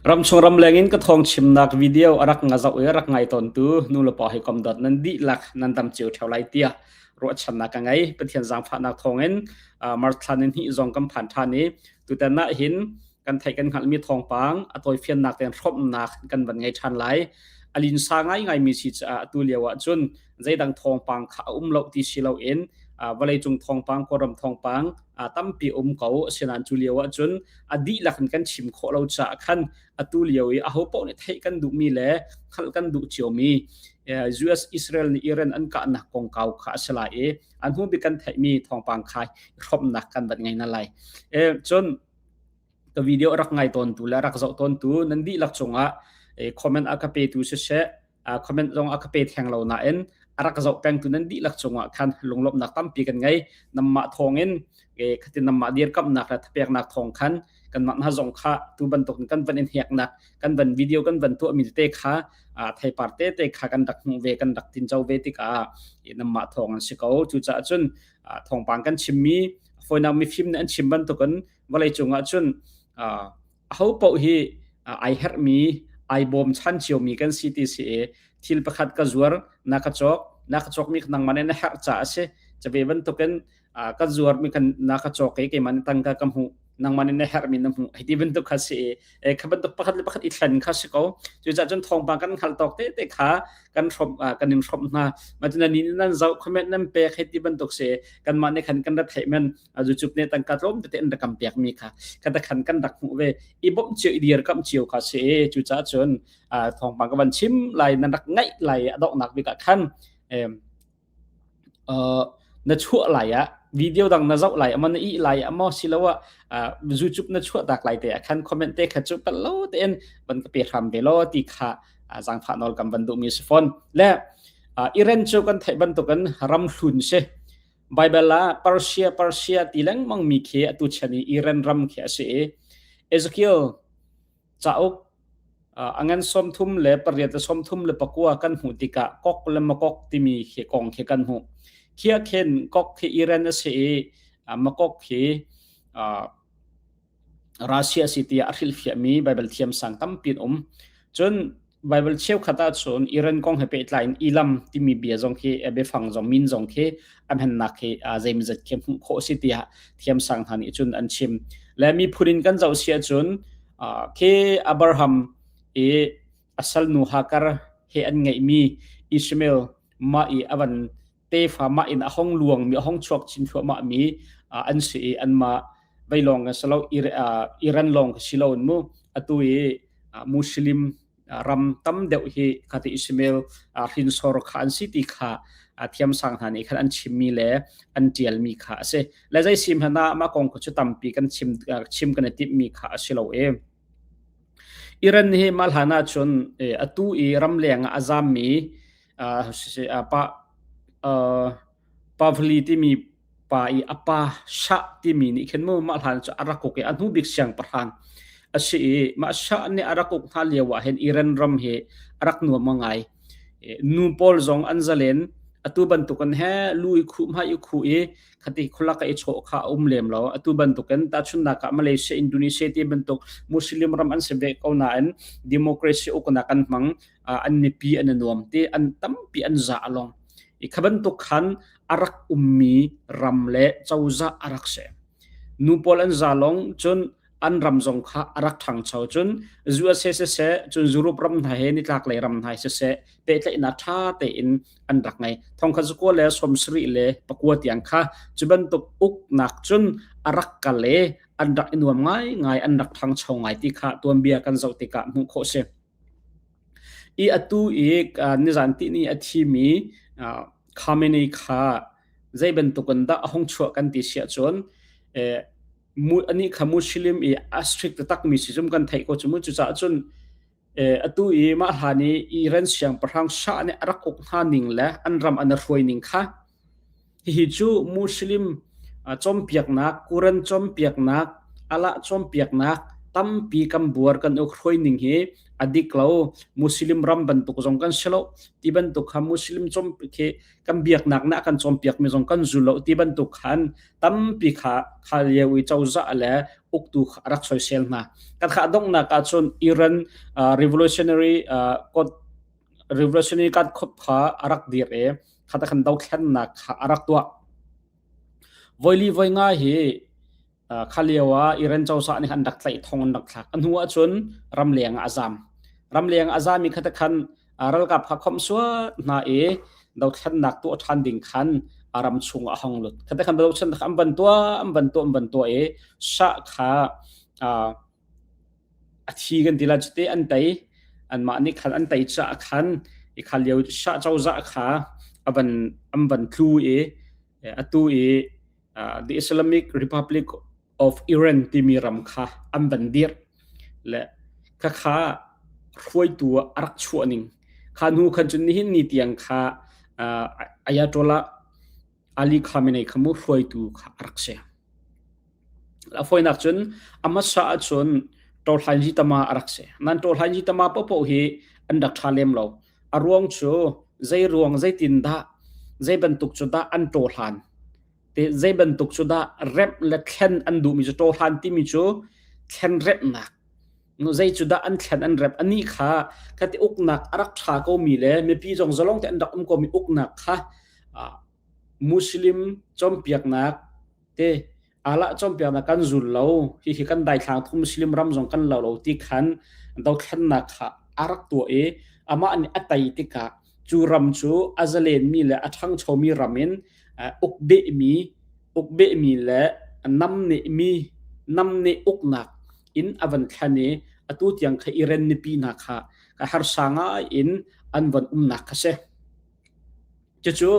Ramchung ramleng in ka thawng chimnak video a rak nga zoh i a rak ngai tawntu nulepa hawikom dawt nan dihlak nan dam cio ṭheo lai tiah ruahchannak ka ngei. Pathian zaangfahnak thawngin March thla ni hnih zong kan phan ṭhan i tutan ah hin kan theih kan hngalhmi thawngpang a tawifiannak tein hrawmhnak kan van ngei ṭhan lai. A linsa ngaingaimi si caah atu lio ah cun zeidang thawngpang kha a um lo ti si loin vawleicung thawngpang, Kawlram thawngpang tampi um ko. Asinain cu lio ah cun a dihlak in kan chim khawh lo caah khan atu lio i ahopaoh nih theih kan duhmi le hngalh kan duh ciomi US Israel nih Iran an kahnak kongkau kha a si lai i a hnu bik kan theihmi thawngpang kha hrawmnak kan van ngei na lai. Cun ka video rak ngai tawntu le rak zoh tawntu nan dihlak cungah comment a ka petu siseh comment zong a ka pe theng lo nain a rak zoh pengtu nan dihlak cungah khan lunglawmhnak tampi kan ngei. Namah thawngin khatin namah dirkamnak le thapeknak thawng khan kanmah hna zong kha tu bantuk in kan van in heknak kan van video kan van tuahmi tete kha theipar tete kha kan rak hmuh ve kan rak tinco ve tikah namah thawng an si ko. Cucaah cun thawngpang kan chimmi fawinak mifim nih an chim bantukin vawleicung ah cun aho paoh hi ai herhmi ai bawmchan ciomi kan si ti si i thil pakhat ka zuar na ka cawk na ka cawkmi nangmah nih na herh caah a si. Cu ve bantukin ka zuarmi kan na ka cawk i keimah nih tangka ka hmuh nangmah nih na herhmi na hmuh hei ti bantuk kha si i kha bantuk pakhat le pakhat i thlen kha si ko. Cucaah cun thawngpang kan hngalh tawk te te kha kan hrawmh kan in hrawmh hna. Mah cu nan nih nan zoh comment nan pek hei ti bantuk si kanmah nih khan kan ra theih men YouTube nih tangka tlawm tete an rak kan pekmi kha kha khan kan rak hmuh ve i bawmh cio i dirkamh cio kha si. Cucaah cun thawngpang ka van chim lai nan rak ngaih lai a donghnak bik ah khan na chuah lai ah video dang na zoh lai ama na ih lai ama siloah YouTube na chuah tak lai te ah khan comment te kha cu pel lo tein van ka pe hram ve lo ti kha zaangfah nawl kan van duhmi si fawn. Le Iran cu kan theih bantukin ram hlun si. Bible ah Persia Persia ti lengmang mi khi atu chan i Iran ram khi a si i Ezekiel cauk a ngan 38 le 39 kan hmuh tikah Kok le Makok timi khi kong khi kan hmuh. Khi ah khin Kok khi Iran a si i Makok khi Russia si tiah a hrilhfiahmi Baibal thiamsang tampi an um. Cun Baibal cheukhat ahcun Iran kong he pehtlai in Elam timi bia zong khi biafang zong min zong khi a hmannak khi zeimawzat khi hmuh khawh si tiah thiamsang hna nih cun an chim. Le miphun in kan zoh si ahcun khi Abraham i a salnu Hagar he an ngeihmi Ishmael mah i a van tefa mah in a hong luangmi a hong chuak chin thluahmahmi an si i anmah vei lawng kan si lo Iran lawng ka si lo in mu atu i Muslim ram tam deuh hi khati Ismail hrinsor kha an si ti kha thiamsang hna nih khan an chimmi le an tialmi kha a si. Le zei sim hna mah kong cu tampi kan chim chim kan i timhmi kha a si lo i Iran hi mah hlan ahcun atu i ramleng ah a zammi pa Pavli timi pa i a pa Shah timi nih khin mu mah hlan cu a rak uk i a hnu bik siangpahrang a si i mah Shah nih a rak uk hna lio ah hin Iran ram hi a rak nuam ngai. Nu pawl zong an zalen atu bantukin he lu i khuh hmai i khuh i khati khulak i chawh kha a um lem lo. Atu bantukin tahchunhnak ah Malaysia, Indonesia ti bantuk Muslim ram an si ve ko nain democracy uknak an hmang an mipi an i nuam ti an tampi an za along. I kha bantuk khan a rak ummi ram le cozah a rak si. Nu pawl an za long cun an ram zong kha a rak ṭhangcho. Cun USA siseh, cun Europe ram hna he nitlak lei ram hna siseh, pehtlaihnak ṭha tein an rak ngei. Thongkhat zakua le 79 tiang kha cu bantuk uknak cun a rak kal i an rak i nuam ngaingai, an rak ṭhangcho ngai ti kha tuanbia kan zoh tikah hmuh khawh si. I atu i nizan tihni a thimi Khamenei kha zei bantuk in dah a hung chuah kan ti si ahcun anih kha Muslim i a strict taktakmi si zum kan theih ko cu mu. Cucaah cun atu i mah hlan i Iran siangpahrang Shah nih a rak uk hna ning le an ram an hruai ning kha hihi cu Muslim cawnpiaknak, Quran cawnpiaknak, Allah cawnpiaknak. Tampi kan buar kan uk hruai ning hi a dik lo. Muslim ram bantuk zong kan si lo. Ti bantuk kha Muslim com khi kan biaknak na kan cawnpiak mi zong kan zul lo ti bantuk khan tampi kha kha lio i cozah le uktu kha a rak soisel hna. Kan kha donghnak ahcun Iran revolutionary court revolutionary guard khop kha a rak dir i khata khan dothlennak kha a rak tuah. Voili voi nga hi kha lio ah Iran cozah nih an rak tlaih thong an rak thlak. A hnu ahcun ramleng ah a zam. Ramleng a zam i khata khan ralkap kha khomh suat hna i dothlennak tuah ṭhan ding khan a ram chung a hong lut. Khata khan dothlennak an van tuah, an van tuah, an van tuah i Shah kha a thi kan ti lai cute an tei. Anmah nih khan an tei caah khan i kha lio Shah cozah kha a van an van tlu i atu i the Islamic Republic of Iran timi ram kha an van dirh le khakha hruaitu ah a rak chuah ning kha hnu khan cun nihin ni tiang kha Ayatollah Ali Khamenei kha mu hruaitu kha a rak si. A fawinak cun a hmasa ahcun Ṭawlhainzi tama a rak si. Nan Ṭawlhainzi tama paohpaoh hi an rak ṭha lem lo. A ruang cu zei ruang zeitin dah zei bantuk cu dah an ṭawhlan te zei bantuk cu dah remh le thlen an duhmi cu ṭawhlan timi cu thlen remhnak zei cu dah an thlen an remh anih kha khati uknak a rak ṭha komi le mipi zong zalong te an rak um komi uknak kha Muslim cawnpiaknak te Allah cawnpiaknak kan zul lo hihi kan daithlang thum Muslim ram zong kan lo lo ti khan dothlennak kha a rak tuah i amah nih a tei tikah cu ram cu a zalenmi le a ṭhangchomi ram in ukbehmi ukbehmi le namnehmi namneh uknak in a van thlen i atu tiang kha Iran mipi hna kha harsa ngai in an van umnak kha si. Cucu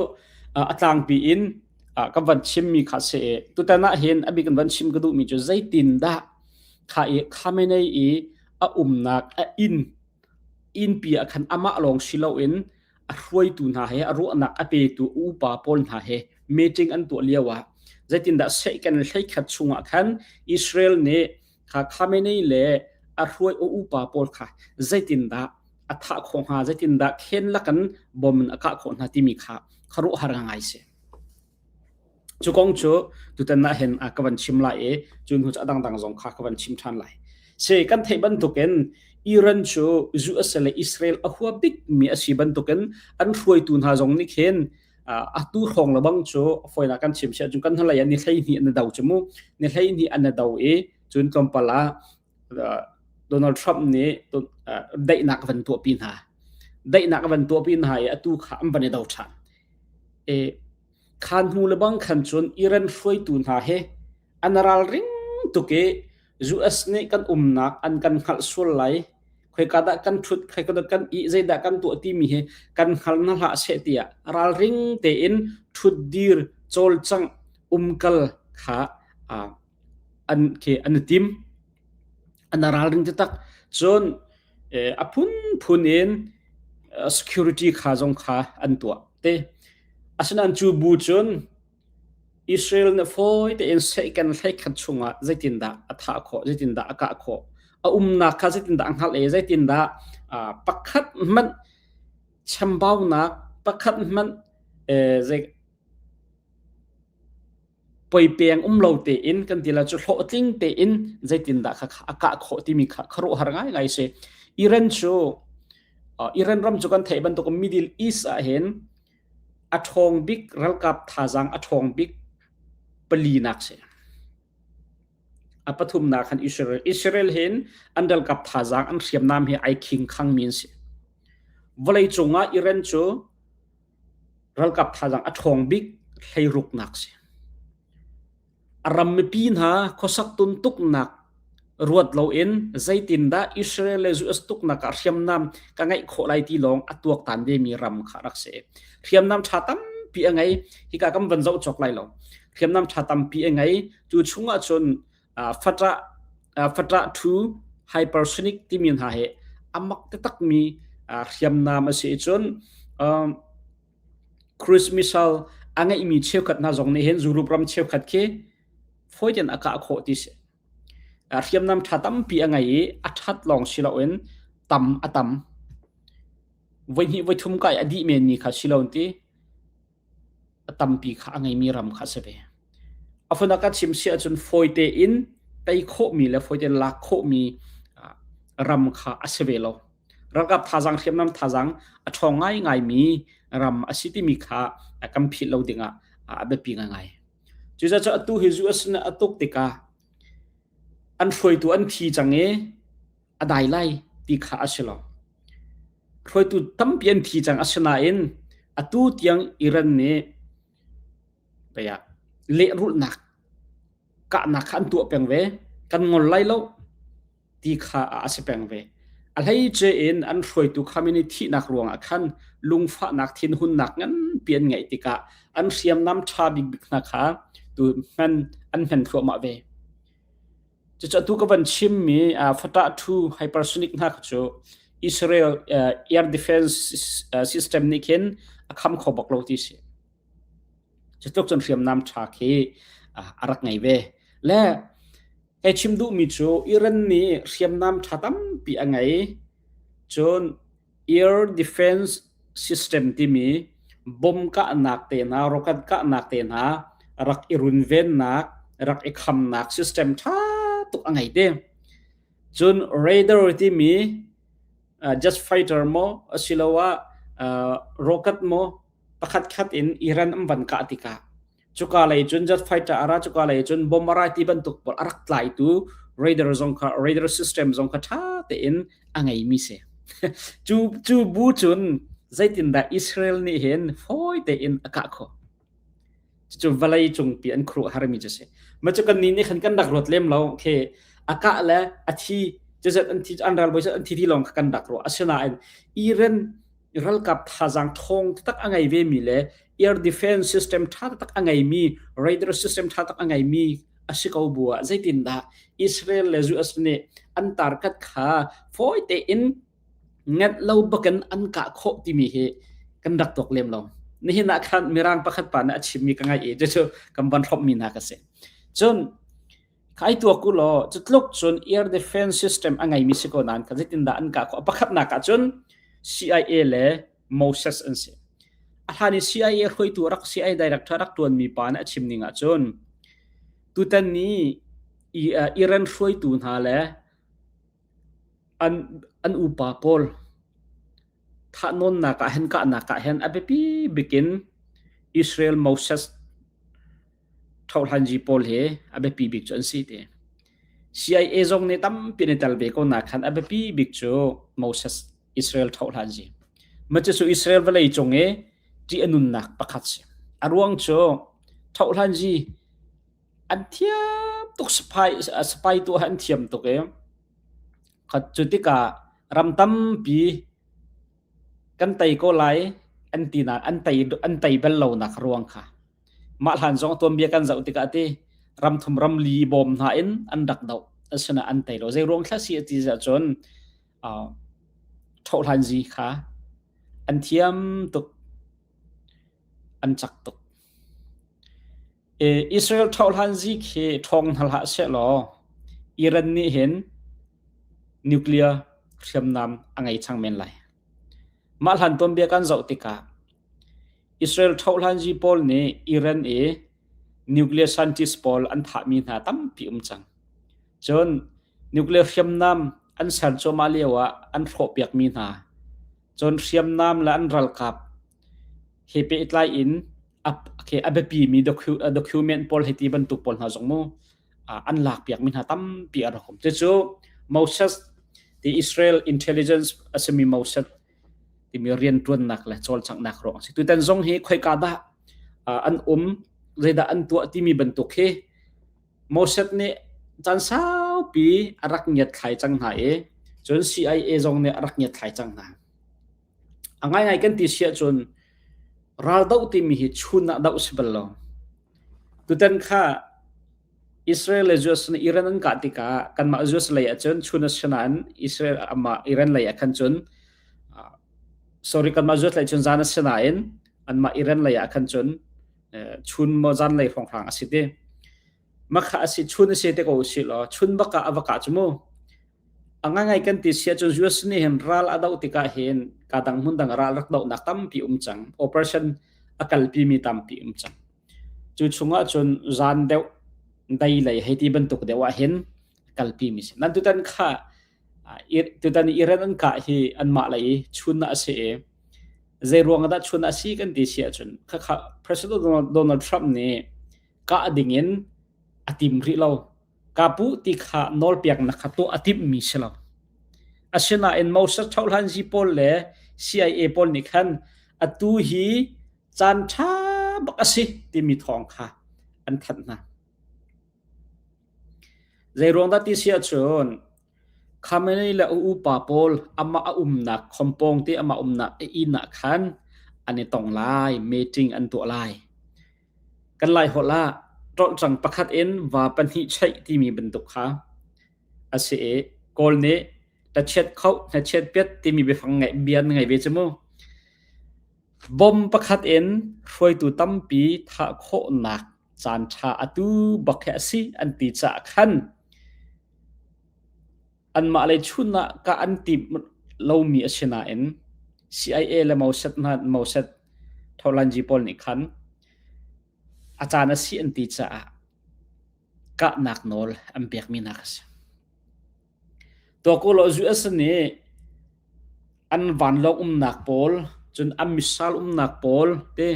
a tlangpi in ka van chimmi kha si i tutan ah hin a bik in van chim ka duhmi cu zeitindah kha i Khamenei i a umnak a inn innpi ah khan amah lawng si loin a hruaitu hna he a ruahnak a petu upa pawl hna he meeting an tuah lio ah zeitindah sehken hleikhat chungah khan Israel nih kha Khamenei le a hruai upa pawl kha zeitindah a thah khawh hnga zeitindah khen lakan bom in a kah khawh hna timi kha khuaruahhar ngai si. Cu kong cu tutan ah hin ka van chim lai i cu hnu cu a dangdang zong kha ka van chim ṭhan lai. Si kan theih bantukin Iran cu US le Israel a hua bikmi a si bantukin an hruaitu hna zong nih khin atu hrawng le bang cu fawinak kan chim siah cun kan hnulei ah ni 12 an do cu mu ni 12 an do i cun tlawmpal ah Donald Trump nih daihnak a van tuahpi hna. Daihnak a van tuahpi hna i atu kha an van i do ṭhan. E, khan hnu le bang khan cun Iran hruaitu hna he an ralring tuk i US nih kan umnak an kan hngalh sual lai khoika dah kan ṭhut khoika dah kan ih zeidah kan tuah timi hi kan hngal hna hlah seh tiah ralring tein ṭhutdir cawlcangh umkal kha an khi an i tim an ralring taktak cun a phunphun in security kha zong kha an tuah te asinain cu bu cun Israel nih fawi tein sehken hleikhat chungah zeitindah a thah khawh zeitindah a kah khawh a umnak kha zeitindah a hngalh i zeitindah pakhat hmanh chambaunak pakhat hmanh zei poipeng um lo tein kan ti la cu hlawhtling tein zeitindah kha a kah khawh timi kha khuaruahhar ngaingai si. Iran cu Iran ram cu kan theih bantuk Middle East ah hin a ṭhawng bik ralkap thazaang a ṭhawng bik palinak si. A pathumnak khan Israel. Israel hin an ralkap thazaang an hriamnam hi ai khing khangmi an si. Vawlei cungah Iran cu Ralkap thazaang a ṭhawng bik hleiruknak si. A ram mipi hna khuasak tuntuknak ruat loin zeitindah Israel le US tuknak ah hriamnam ka ngeih khawh lai ti lawng a tuaktan vemi ram kha rak si. Hriamnam ṭha tampi a ngei. Hika kan van zoh cawk lai lo. Hriamnam ṭha tampi a ngei. Cu chungah cun Fatah Fatah 2 hypersonic timi hna hi a mak taktakmi hriamnam a si cun cruise missile a ngeihmi cheukhat hna zong nih hin Europe ram cheukhat khi fawi tein a kah khawh ti si. Hriamnam ṭha tampi a ngei i a ṭhat lawng si loin tam a tam. Voihnih voithum kai a dih menmi kha si lo ti a tampi kha a ngeimi ram kha a si ve. A fun a ka chim si ahcun fawi tein tei khawhmi le fawi tein lak khawhmi ram kha a si ve lo. Ralkap thazaang hriamnam thazaang a ṭhawng ngaingaimi ram a si timi kha kan philh lo dingah a biapi ngaingai. Cucaah atu hi US nih a tuk tikah an hruaitu an thi cang i a dai lai ti kha a si lo. Hruaitu tampi an thi cang asinain atu tiang Iran nih lehrulhnak kahnak kha an tuah peng ve. Kan ngol lai lo ti kha a si peng ve. A hleice in an hruaitu Khamenei thihnak ruangah khan lungfahnak thinhunnak nganpi an ngeih tikah an hriamnam ṭha bikbik hna kha tu hman an hman thluahmah ve. Cucu atu ka van chimmi Fatah 2 hypersonic hna kha cu Israel air defense system nih khin a kham kho bak lo ti si. Cutluk cun hriamnam ṭha khi a rak ngei ve. Le hei chim duhmi cu Iran nih hriamnam ṭha tampi a ngei. Cun air defense system timi bom kahnak te hna, rocket kahnak te hna rak i runvennak, rak i khamnak system ṭha tuk a ngei te. Cun radar timi just fighter maw asiloah rocket maw pakhatkhat in Iran an van kah tikah cuka lei cun jet fighter a ra cuka lei cun bomb a ra ti bantuk pawl a rak tlaitu radar zong kha radar system zong kha ṭha tein a ngeimi si. cu cu bu cun zeitindah Israel nih hin fawi tein a kah khawh. Cucu vawlei cungpi an khuaruahharmi cu si. Ma cu kan nih nih khan kan rak ruat lem lo. Okay, a kah le a thi cuzat an thi an ralbawi an thi ti lawng kha kan rak ruah. Asinain Iran ralkap thazaang ṭhawng taktak a ngei vemi le air defense system ṭha taktak a ngeimi radar system ṭha tak a ngeimi a si ko bu ah zeitindah Israel le US nih an tarkat kha fawi tein ngenh lo bakin an kah khawh timi hi kan rak tuak lem lo. Nihin ah khan Mirang pakhat pa nih a chimmi ka ngaih i cucu kan van hrawmhmi hna ka si. Cun Kai tuak u law cutluk cun air defense system a ngeimi si ko nain kha zeitindah an kah khawh? Pakhatnak ah cun CIA le Moses an si. A hlan i CIA hruaitu rak CIA director rak ṭuanmi pa nih a chim ning ah cun tutan ni Iran hruaitu hna le an an upa pawl thahnawnnak ah hin kahnak ah hin a biapi bik in Israel Moses ṭhohhlanzi pawl hi a biapi bik cu an si ti. CIA zong nih tampi an i tel ve ko na khan a biapi bik cu Moses Israel ṭhohhlanzi. Mah cu Israel vawlei cung i ṭih a nunnak pakhat si. A ruang cu ṭhohhlanzi an thiam tuk spy spy tuah an thiam tuk i cu tikah ram tampi kan tei ko lai an tinak an tei an tei bal lonak ruang kha Mah hlan zong tuanbia kan zoh tikah ti ramthum ramli bawm hna in an rak doh. Asinain an tei lo. Zei ruang thla si a ti ahcun uh, ṭhohhlanzi kha an thiam tuk, an cak tuk. E, Israel ṭhohhlanzi khi ṭhawng hna hlah sehlaw Iran nih hin nuclear hriamnam a ngei chang men lai. Mah hlan tuanbia kan zoh tikah Israel ṭhohhlanzi pawl nih Iran i nuclear scientist pawl an thahmi hna tampi um cang. Cun nuclear hriamnam an ser cuahmah lioah an hrawhpiakmi hna. Cun hriamnam le an ralkap he pehtlai in a, a biapimi document pawl hei ti bantuk pawl hna zong mu an lakpiakmi hna tampi a rak um. Cucu Moses, the Israel intelligence a simi Moses timi rianṭuannak le cawlcanghnak ruang a si. Tutan zong hi khoika dah an um, zeidah an tuah timi bantuk hi Moses nih caan saupi a rak ngiatthlai cang hna i cun CIA zong nih a rak ngiatthlai cang hna. A ngaingai kan ti si ahcun raldoh timi hi chun ah doh si bal lo. Tutan kha Israel le US nih Iran an kah tikah kanmah US lei ahcun chun a si nain Israel amah Iran lei ah khan cun sorry kanmah US lei cun zan a si nain anmah Iran lei ah khan cun chun maw zan lei hrawnghrang a si ti. Makha a si chun a si te ko usih law chun bak ah a va kah cu mu. A ngaingai kan ti si ahcun US nih hin ral a doh tikah hin ka dang hmun dang ral rak dohnak tampi um cang. Operation a kalpimi tampi um cang. Cu chungah cun zan deuh dei lei hei ti bantuk deuh ah hin kalpi mi si. Nan tutan kha tutan Iran an kah hi anmah lei i chun ah a si i zei ruang dah chun a si kan ti si ahcun khakha President Donald Trump nih kah ding in a tim rih lo. Kapu ti kha nawlpiaknak kha tuah a timhmi si lo. Asinain Moses Thohlanzi pawl le CIA pawl nih khan atu hi caan ṭha bak a si timi thawng kha an thanh hna. Zeiruang dah ti si ahcun Khamenei le a upa pawl amah a umnak khompawng te amah umnak a inn ah khan an i tong lai, meeting an tuah lai. Kan Laiholh ah ṭolhcang pakhat in va pahnih cheih timi bantuk kha a si i Kawl nih hlachiat khoh, hlachiat piat timi biafang ngeih bia an ngei ve cu mu. Bom pakhat in hruaitu tampi thah khawhnak caanṭha atu bak hi a si an ti caah khan anmah lei chun ah kah an timh lomi a si nain CIA le Mossad hna Mossad Tholanji pawl nih khan a caan a si an ti caah kahnak nawl an pekmi hna kha a si. Tuak u law US nih an vanlawng umnak pawl cun an missile umnak pawl te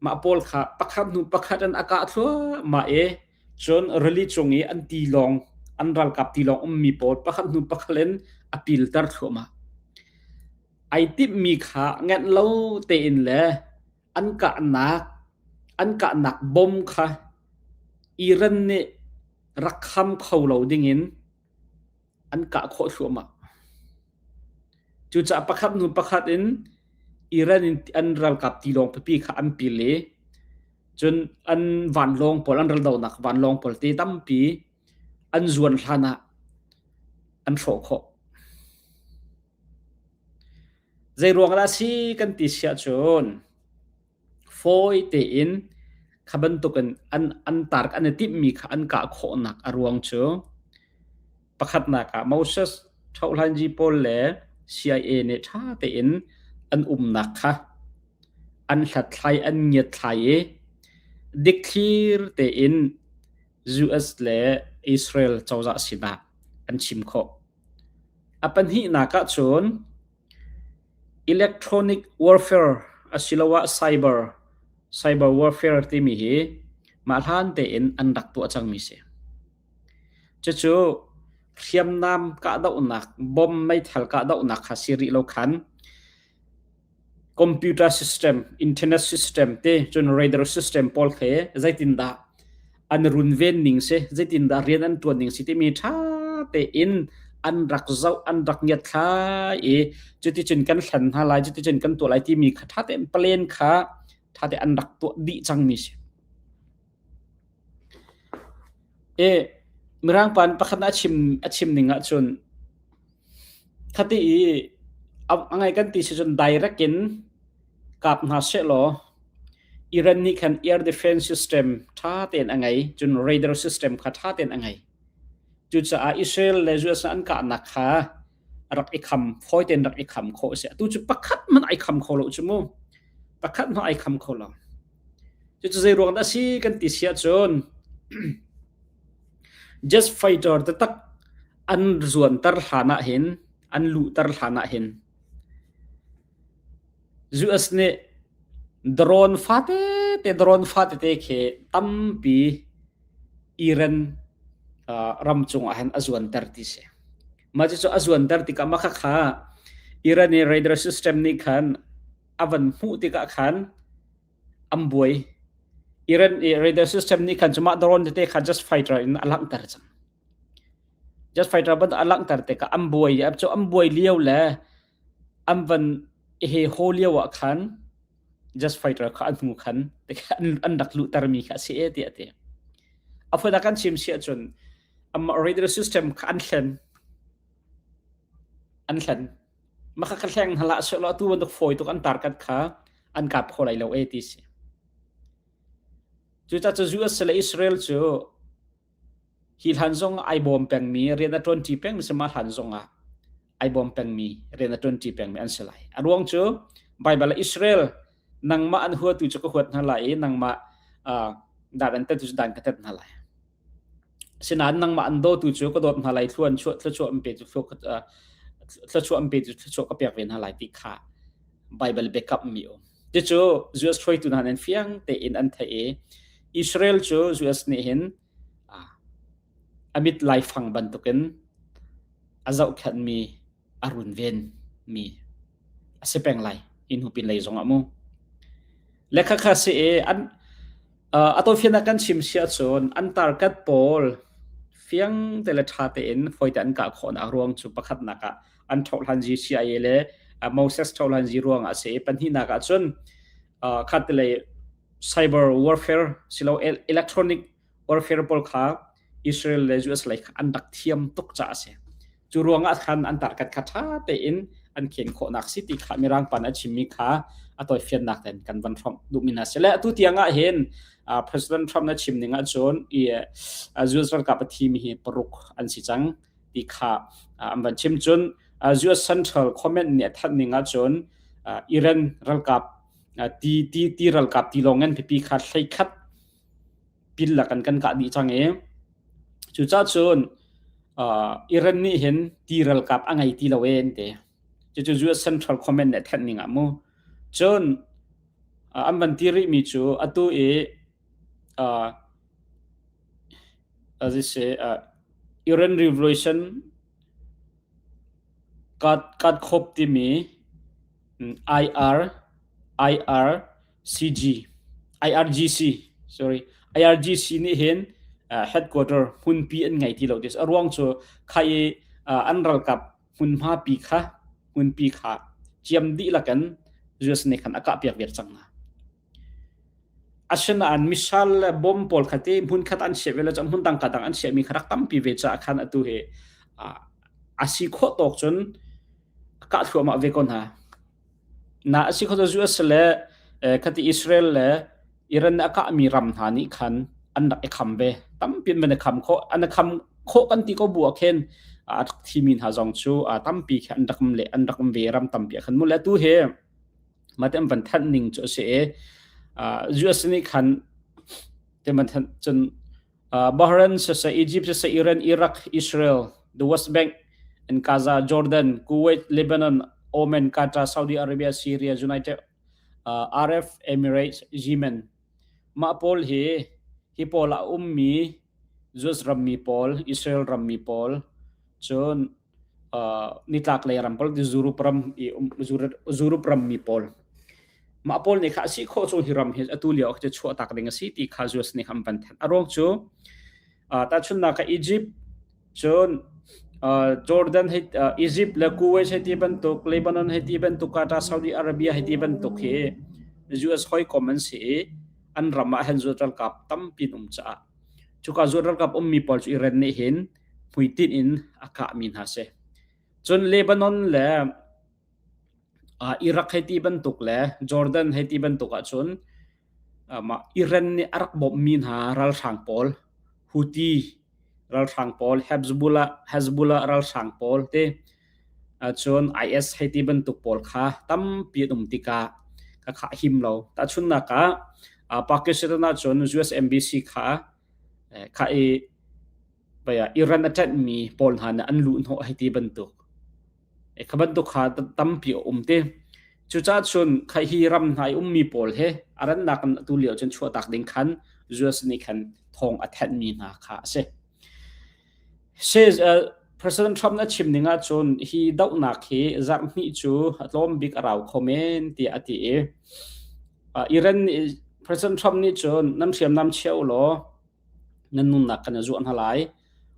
mah pawl kha pakhat hnu pakhat in a kah thluahmah i cun rili cung i an tilawng an ralkap tilawng ummi pawl pakhat hnu pakhat in a pilter thluahmah. Ai timhmi kha ngenh lo tein le an kahnak an kahnak bom kha Iran nih rak kham kho lo dingin an kah khawh thluahmah. Cucaah pakhat hnu pakhat in Iran in an ralkap tilawng pipi kha an pil i cun an vanlawng pawl an raldohnak vanlawng pawl te tampi an zuan hlan ah an hrawh khawh. Zeiruang dah a si kan ti siah cun fawi tein kha bantukin an an tar an i timhmi kha an kah khawhnak a ruang cu pakhatnak ah Moses Thohlanzi pawl le CIA nih ṭha tein an umnak kha an hlathlai an ngiatthlai i dikthlir tein US le Israel cozah sinah an chim khawh. A pahnihnak ah cun Electronic warfare asiloah cyber cyber warfare timi hi mah hlan tein an rak tuah cangmi si. Cucu hriamnam kahdohnak, bomb meithal kahdohnak kha si rih lo khan computer system, internet system te cun radar system pawl khi zeitindah an runven ning si, zeitindah rian an ṭuan ning si timi ṭha tein an rak zoh, an rak ngiatthlai i cuticun kan hlan hna lai, cuticun kan tuah lai timi kha ṭha tein plan kha ṭha tein an rak tuah dih cangmi si. E Mirang pa pakhat a chim a chim ning ahcun Khati i a ngai kan ti si cun direct in kap hna sehlaw Iran nih khan air defense system ṭha tein a ngei, cun radar system kha ṭha tein a ngei. Cucaah Israel le US an kahnak kha rak i kham, fawi tein rak i kham khawh a si. Atu cu pakhat hmanh ai kham kho lo cu mu. Pakhat hmanh ai kham kho lo. Cucu zei ruang dah a si kan ti si ahcun just fighter taktak an zuanter hlan ah hin an luhter hlan ah hin US nih drone fate te drone fate te khi tampi Iran ram cungah hin a zuanter ti si. Mah cucu a zuanter tikah mah khakha Iran i radar system nih khan a van hmuh tikah khan an buai. Iran i radar system nih khan cumah drone tete kha just fighter in a langhter cang. Jet fighter bantuk a langhter tikah an buai cu an buai lio le an van i he haw lio ah khan jet fighter kha an hnu khan an rak luhtermi kha a si e tiah a ti. A fawinak kan chim si ahcun amah radar system kha an thlen. An thlen. Mah kha hleng hlah sehlaw atu bantuk fawi tuk an tarkat kha an kap kho lai lo e ti si. Cucaah cu US le Israel cu. Hi hlan zong ai bawm pengmi rian a ṭuanṭi pengmi si mah hlan zong ah ai bawm pengmi rian a ṭuanṭi pengmi an si lai. A ruang cu Baibal ah Israel nangmah an huatu cu ka huat hna lai i nangmah uh, dan an tet cu dan ka tet hna lai. Sinain nangmah an dawtu cu ka dawt hna lai thluan chuah thluachuah an pe cu thluachuah an pe cu thluachuah ka pek ve hna lai ti kha Baibal biakam mi um. Cucu US hruaitu hna nih fiang tein an theih i Israel cu US nih hin a mit laifang bantukin a zohkhenhmi a runvenmi a si peng lai hi hnu pinlei zongah mu. Le khakha si i an a tawifian ah kan chim si ahcun an target pawl fiang te le ṭha tein fawite an kah khawhnak ruang cu pakhatnak ah an ṭhohhlan CIA le Moses ṭhohhlan ruangah a si i pahnihnak ah cun khat lei cyber warfare silo electronic warfare pawl kha Israel le US lei kha an rak thiam tuk caah a si. Cu ruangah khan an tarkat kha ṭha tein an khen khawhnak si ti kha Mirang pa nih a chimmi kha a tawifiannak tein kan van hrawmh duhmi hna si. Le atu tiang ah hin President Trump na chim ning ahcun i US ralkap a thimi hi paruk an si cang ti kha an van chim. Cun US Central Command nih a thanh ning ahcun Iran ralkap ti ti ti ralkap tilawng ngan pipi kha hleikhat pil lak an kan kah dih cang i cucaah cun Iran nih hin ti ralkap a ngei ti lo e an ti. Cucu US Central Command nih a thanh ning ah mu. Cun an van ti rihmi cu atu i Iran Revolution Guard Corps timi IR IRCG IRGC sorry IRGC nih hin headquarter hmunpi an ngei ti lo ti a ruang cu kha i an ralkap hmunhma pi kha hmunpi kha ciam dihlak in US nih khan a kah piak viar cang hna. Asinain missile le bomb pawl kha ti hmunkhat an chiah ve lo cun hmun dang ka dang an chiahmi kha rak tampi ve caah khan atu hi a si khawh tawk cun a kah thluahmah ve ko hna. Na a si kho US le khati Israel le Iran a kahmi ram hna nih khan an rak i kham ve. Tampi an van i kham khawh. An i kham khawh kan ti ko bu ah khin a rak thimi hna zong cu tampi khi an rak um le an rak um ve ram tampi ah khan mu le tu hi mate an van thanh ning cu a si i US nih khan te man thanh cun Bahrain siseh, Egypt siseh, Iran, Iraq, Israel, the West Bank and Gaza, Jordan, Kuwait, Lebanon, Oman, Qatar, Saudi Arabia, Syria, United Arab Emirates, Yemen. Mah pawl hi hi pawl ah ummi US rammi pawl, Israel rammi pawl, cun nitlak lei ram pawl Europe ram i Europe rammi pawl mah pawl nih kha a si khawh chung hi ram hi atu lio ah chuah tak ding a si ti kha US nih an van thanh a ruang cu tahchunhnak ah Egypt cun Jordan hei Egypt le Kuwait hei ti bantuk Lebanon hei ti bantuk Qatar Saudi Arabia hei ti bantuk hi US hawikom an si i an ram ah hin ralkap tampi an um caah cuka zuat ralkap ummi pawl cu Iran nih hin hmuitinh in a kahmi hna si. Cun Lebanon le Iraq hei ti bantuk le Jordan hei ti bantuk ahcun mah Iran nih a rak bawmhmi hna ralhrang pawl Houthi ralhrang pawl Hezbollah Hezbollah ralhrang pawl te cun IS hei ti bantuk pawl kha tampi an um tikah ka khah him lo. Tahchunhnak ah Pakistan ahcun US embassy kha kha i Iran a ṭanhmi pawl hna nih an luhhnawh hei ti bantuk. Kha bantuk kha tampi a um ti. Cucaah cun kha hi ram hna i ummi pawl he a rannak in atu lio cun chuahtak ding khan US nih khan thawng a thanhmi hna kha a si. President Trump na chim ning ahcun hi dohnak hi zarh hnih cu a tlawm bik a rau kho men tiah a ti i Iran nih President Trump nih cun nan hriamnam chia u law nan nunnak kan i zuah hna lai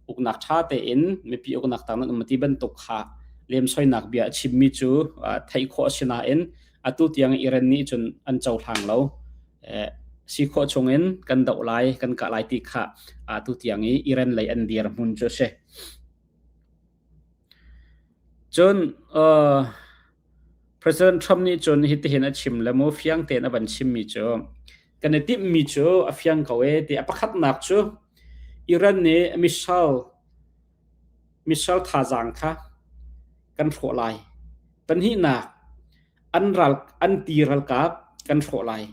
uknak ṭha tein mipi uknak tang nan um ti bantuk kha lemsoinak bia a chimmi cu theih khawh a si nain atu tiang Iran nih cun an cohlang lo si khawh chungin kan doh lai kan kah lai ti kha atu tiang i Iran lei an dirhmun cu a si. Cun President Trump nih cun hitihin a chim le mu fiang tein a van chimmi cu kan i timhmi cu a fiang ko e ti a pakhatnak cu. Iran nih missile missile thazaang kha kan hrawh lai. Pahnihnak, an ral an ti ralkap kan hrawh lai.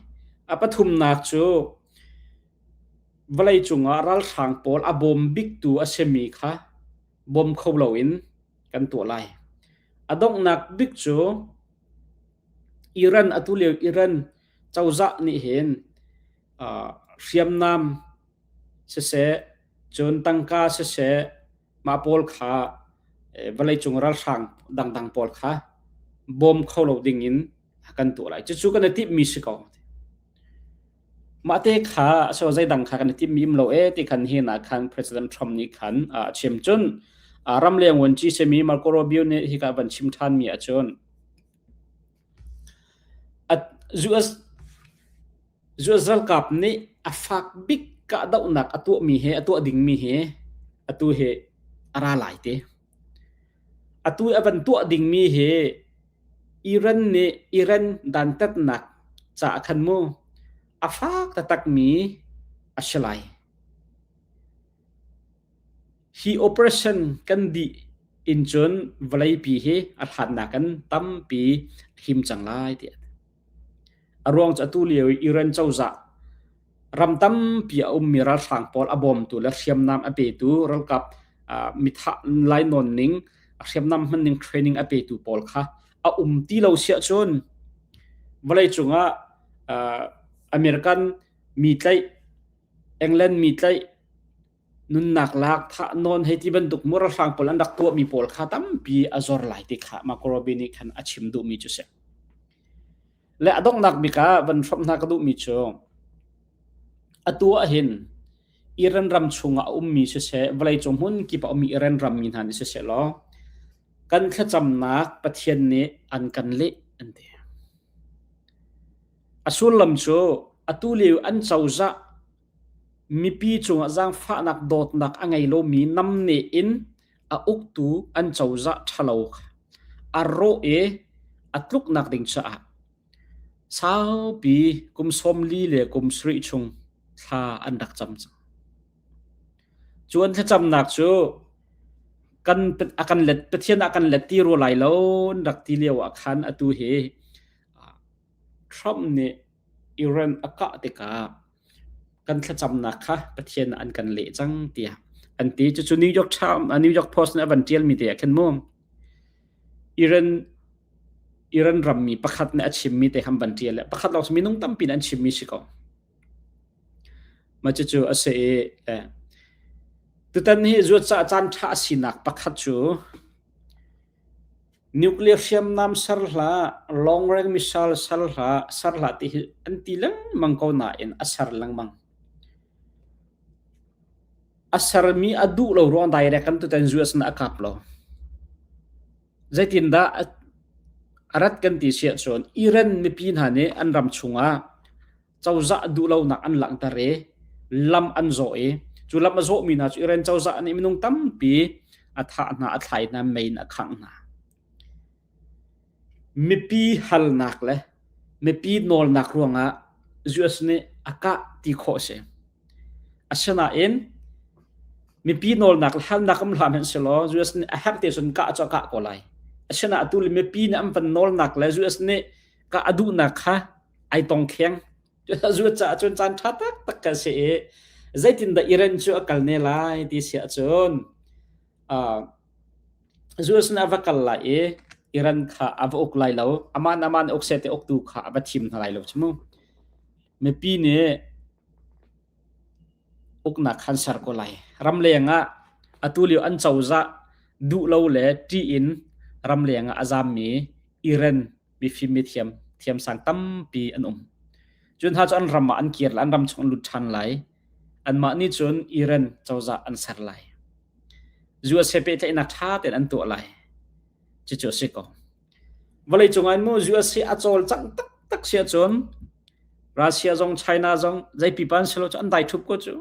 A pathumnak cu vawleicung ah ralhrang pawl a bawm biktu a simi kha bawm kho loin kan tuah lai. A donghnak bik cu Iran atu lio Iran cozah nih hin uh, hriamnam siseh cun tangka siseh mah pawl kha vawleicung ralhrang dangdang pawl kha bawm kho lo ding in kan tuah lai. Cucu kan i timhmi si ko. Mah te kha so zeidang kha kan i timhmi um lo e ti khan hin ah khan President Trump nih khan a chim. Cun ramleng vuanci simi Marco Rubio nih hika van chim ṭhanmi ahcun US US ralkap nih a fak bik kahdohnak a tuahmi he a tuah dingmi he atu hi a ra lai te. Atu a van tuah dingmi hi Iran nih Iran dantatnak caah khan mu a fak taktakmi a si lai. Hi operation kan dih in cun vawleipi hi a hlannak in tampi a him cang lai tiah. A ruang cu atu lio i Iran cozah ram tampi a ummi ralhrang pawl a bawmtu le hriamnam a petu ralkap mithah lainawn ning hriamnam hman ning training a petu pawl kha a um ti lo siah cun vawleicung ah American mi tlaih England mi tlaih nunnak lak thah nawn hei ti bantuk mu ralhrang pawl an rak tuahmi pawl kha tampi a zor lai ti kha Marco Rubio nih khan a chim duhmi cu si. Le a donghnak bik ah van hrawmh hna ka duhmi cu atu ah hin Iran ram chungah a ummi siseh vawleicung hmun kip ah a ummi Iran rammi hna nih siseh law kan thlacamnak Pathian nih an kan leh an ti. A sullam cu atu lio an cozah mipi cungah zaangfahnak dawtnak a ngei lomi namneh in a uktu an cozah ṭhalo a rawh i a tluknak ding caah saupi kum 40 le kum sarih chung thla an rak cam cang. Cu an thlacamnak cu kan a kan let Pathian a kan let ti rua lai lo an rak ti lio ah khan atu hi Trump nih Iran a kah tikah kan thlacamnak kha Pathian an kan leh cang tiah an ti. Cucu New York Times, New York Post nih a van ṭialmi te ah khin mu Iran Iran rammi pakhat nih a chimmi te khan van ṭial le pakhat lawng minung tampi nih an chimmi si ko. Mah cucu a si i eh, tutan hi zuat caah caan ṭha a sinak pakhat cu Nuclear hriamnam ser hlah, long range missile ser hlah, ser hlah ti hi an ti lengmang ko nain a ser lengmang. A sermi a duh lo ruang direct kan tutan US nih a kap lo. Zeitindah a rat kan ti siah cun Iran mipi hna nih an ram chungah cozah duhlonak an langhter i lam an zawh i cu lam a zawhmi hna cu Iran cozah nih minung tampi a thah hna, a thlai hna, mei in a khangh hna. Mipi halnak le mipi nawlnak ruangah US nih a kah ti khawh a si. Asinain mipi nawlnak le halnak um hlah hmanh selaw US nih a herh te cun kah cu a kah ko lai. Asinain atu le mipi nih an van nawlnak le US nih kah a duhnak kha ai tong kheng. Zuat caah cun caan ṭha taktak kan si i zeitindah Iran cu a kal ne lai ti si ahcun uh, US nih a va kal lai i Iran kha a va uk lai lo. Aman aman uk seh te uktu kha a va thim hna lai lo cu mu. Mipi nih uknak khan ser ko lai. Ramleng ah atu lio an cozah duh lo le ṭih in ramleng ah a zammi Iran mifim mithiam thiamsang tampi an um. Cu hna cu an ram ah an kir lai, an ram chung an lut ṭhan lai. Anmah nih cun Iran cozah an ser lai. US he pehtlaihnak ṭha tein an tuah lai. Cucu a si ko. Vawleicung ah mu US hi a cawlcangh taktak si ahcun Russia zong China zong zei pipa an si lo cu an dai ṭhup ko cu.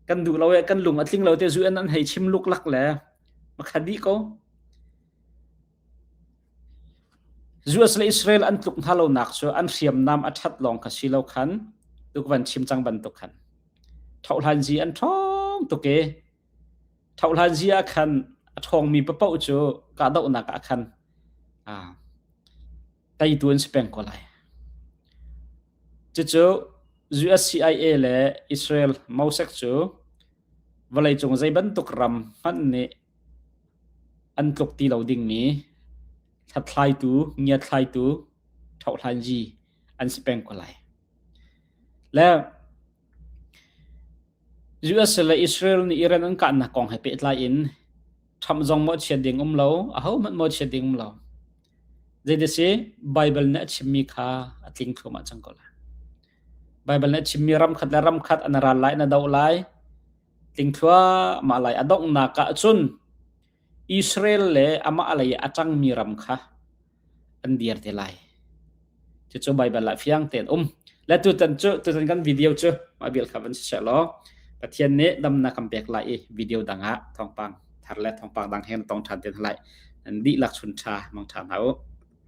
Kan duh lo e kan lung a tling lo te UN an hei chim luklak le makha dih ko. US le Israel an tluk hna lonak cu an hriamnam a ṭhat lawng kha si lo khan tuk van chim cang bantuk khan. Thohhlanzi an ṭhawng tuk i thohhlanzi ah khan a ṭhawngmi paoh cu kahdohnak ah khan teitu an si peng ko lai. Cucu USCIA le Israel Mosek cu vawleicung zei bantuk ram hmanh nih an tluk ti lo dingmi hlathlaitu, ngiathlaitu, ṭhohhlanzi an si peng ko lai. Le US le Israel nih Iran an kahnak kong he pehtlai in Trump zong mawhchiat ding um lo, ahohmanh mawhchiat ding um lo. Zeidah si Bible nih a chimmi kha a tling thluahmah cang ko lai. Bible nih a chimmi ram khat le ram khat an ral lai, an doh lai, tling thluahmah lai. A donghnak ah cun Israel le amah lei a ṭangmi ram kha an dir te lai. Cucu Baibal ah fiang tein um. Le tutan cu tutan kan video cu mah vial kha van si seh law Pathian nih damnak kan pek lai i video dang ah thawngpang thar le thawngpang dang he tong ṭhan te lai. Nan dihlak chun ṭha mang ṭha hna u.